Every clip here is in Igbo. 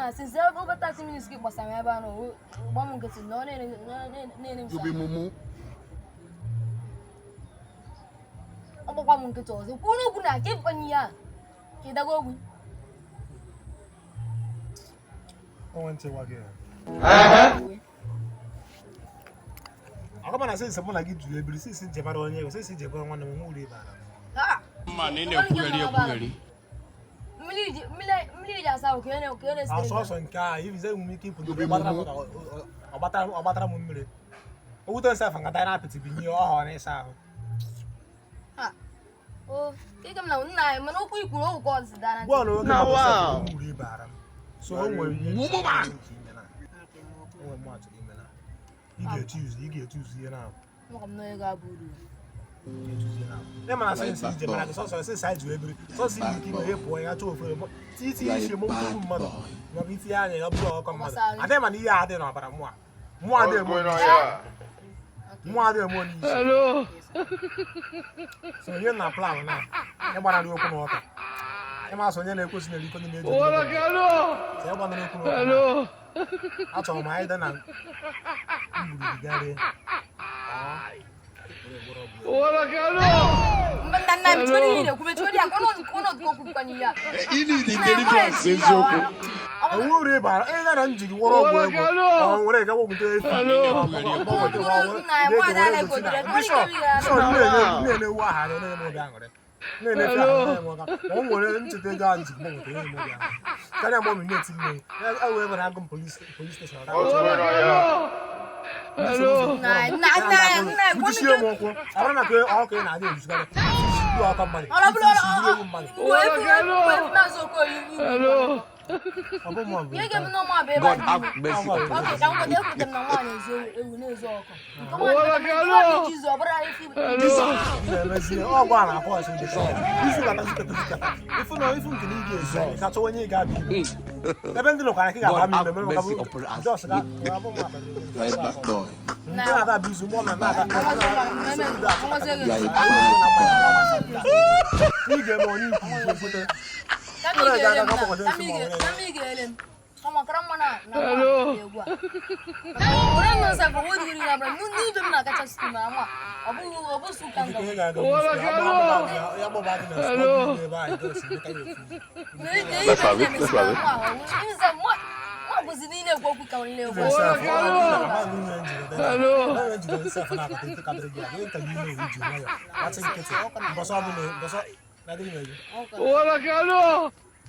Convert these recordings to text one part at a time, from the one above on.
Na since over 30 minutes gị gbasara ebe a nọ gba m nkịtị na ọ na-ene m. You be mumu. Ọ gbakwa m nkịtị ọzọ kwuo n'okwu na ka ịbanye ya ka ịdago ogwu. Onwe ntị gwa gị. Akọba na since mụ na gị juru ebiri, since njebara onye ego, since njebara nwanne m nwe uru ịbara. Mma na ị na-ekwugheri ekwugheri. Mmiri iji asa ahụ ka ị na-esitere. Asọsọ nke a ibize enwe m ike ịpụ You be ọgbatara m mumu. ọgbatara m mmiri. Owute nsị afa nkata na apịtị binye ọhọ na ịsa ahụ. O ike m na nna anyị, mana okwu ikwuru okwu ka ọ si dara ntị. Gwa na oge Na ma wow. bụ uru ịbara m. So o nwere ihe Mumu man. ime na. O nwere mụ achọrọ ime na. Ị ga-etu izu, ị ga-etu izu ihe na. Maka m na onye ga-abụ uru. Ị ma na since ije mara gị sọsọ since anyị ji ebiri sọsọ iri ike ime pụọ ya chọọ ofere titi isi mụ mkpụrụ mmadụ maọbụ itinye anya ya bụrụ ọkọ mmadụ adịghị, mana ihe a adịghị n'ọbara mụa mụa adịghị eme onye isi mụa adịghị eme onye isi. So onye na plan na ịgbanarị okwu na ọka ịma asụ onye na-ekwesị na erikọ ndị na-eji so ịgbanarị okwu na ọka achọrọ m anyị dị na mgburu Mba, nna nna m, chukwu niile kwube chukwu ya ka ọnọdụ ka okwu bụkwa ya. You need deliverance eziokwu. Owu uru ịbara ị gara m jiri wọrọ ọgwụ ego ọ nwere ga gbọgwute efi na-enye ewu aha anya na-enye m obi aṅụrị na-enye efi ahụ na-enye m ọka ma ọ nwere ncheta ego ahụ jiri gbọgwute enye m obi aṅụrị karịa mgbe ọ na-eti mmiri e wee gwara agụ m police station Nna nna nna bujisie m ụkwụ ọ bụrụ na ka ọkụ ị na-adị ejuzikarị isi ọkọ mmadụ isi isi ewu mmadụ Maazị Okoye. Ọ bụ mụ ọ bụ Ihe ga-eme na ọma bụ ebe God a have mercy God. upon Ok, us. ka m kweta, ekwutere m na nwaanyị ezu ewu na-ezu ọkụ. Nke nwaanyị iji izu ọ bụrụ efi. Na-emezi ọgwụ a na-akpọ ọsọ ndị izu kata zukata zukata ifu na ifu nke na ị ga-ezu ka chọwa onye ị ga-abịa ebe ndị nọkwara ka ị God ga-aba m have ime mere maka mercy upon us. jos ga abụ m abalị. You are a bad boy. Nke na-ada abịa izu mgbe ọ na na-ada You are a bad boy. ị ga-eme onye ikwu ikwu ekwute. Kama ị ga-ele m na, kama ị ga-ele m. Kama kara mma na na nwa egwu a. Were nọ nsọ bụ wodi wodi na bra n'ibe m na-akacha sukuu ma nwa. Ọ bụ sukuu ka m Nke ị ga. ga-aga ya gbọba gị na sukuu ebe ahụ jos emeka ya ofu. Na ibe m na-emesi na nwa ahụ. Nza nwa nwa bụzi niile ekwu okwu ka nle ekwu.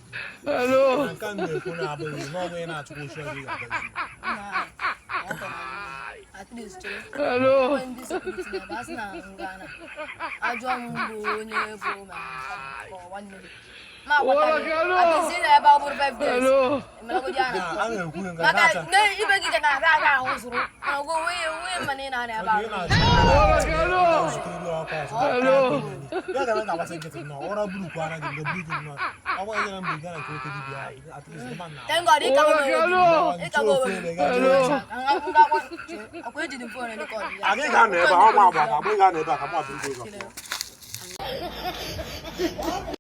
Nke a na-ekwu na-abụghị n'ọbụ ị na-achụkwa oshi ọbụ ga-agazi. At least chere. Onwe ndị security na-ebe asị na nga na ajọ m bụ onye bụ ma ka ọ nwanne m. Ma agbata gị. At least ị na ebe ọ bụrụ 5 days. Emeragodi a na-akpọ. A na-ekwu nke Maka na-acha na ibe gị ga na-abịa aga ahụ zụrụ mana ogo onwe mana ị na-arịa ebe Oge ị ahụ. na-achọ iri ọkụ ọzọ, ya ga-eme ka agbasa nkịtị nọ ụra burukwu ara gị mgbe buru gị nnọọ ọ bụghị gị na mgbe ị gara nke oke dibịa ahụ, at least ịma na Thank God, ịka onwe gị. Ịka onwe gị. Ọkwa ejiri m phone record ya. Anyị ga-anọ ebe a, ọ ma agba ka mụ ga-anọ ebe a ka mụ abụrụ gị ụzọ pụọ.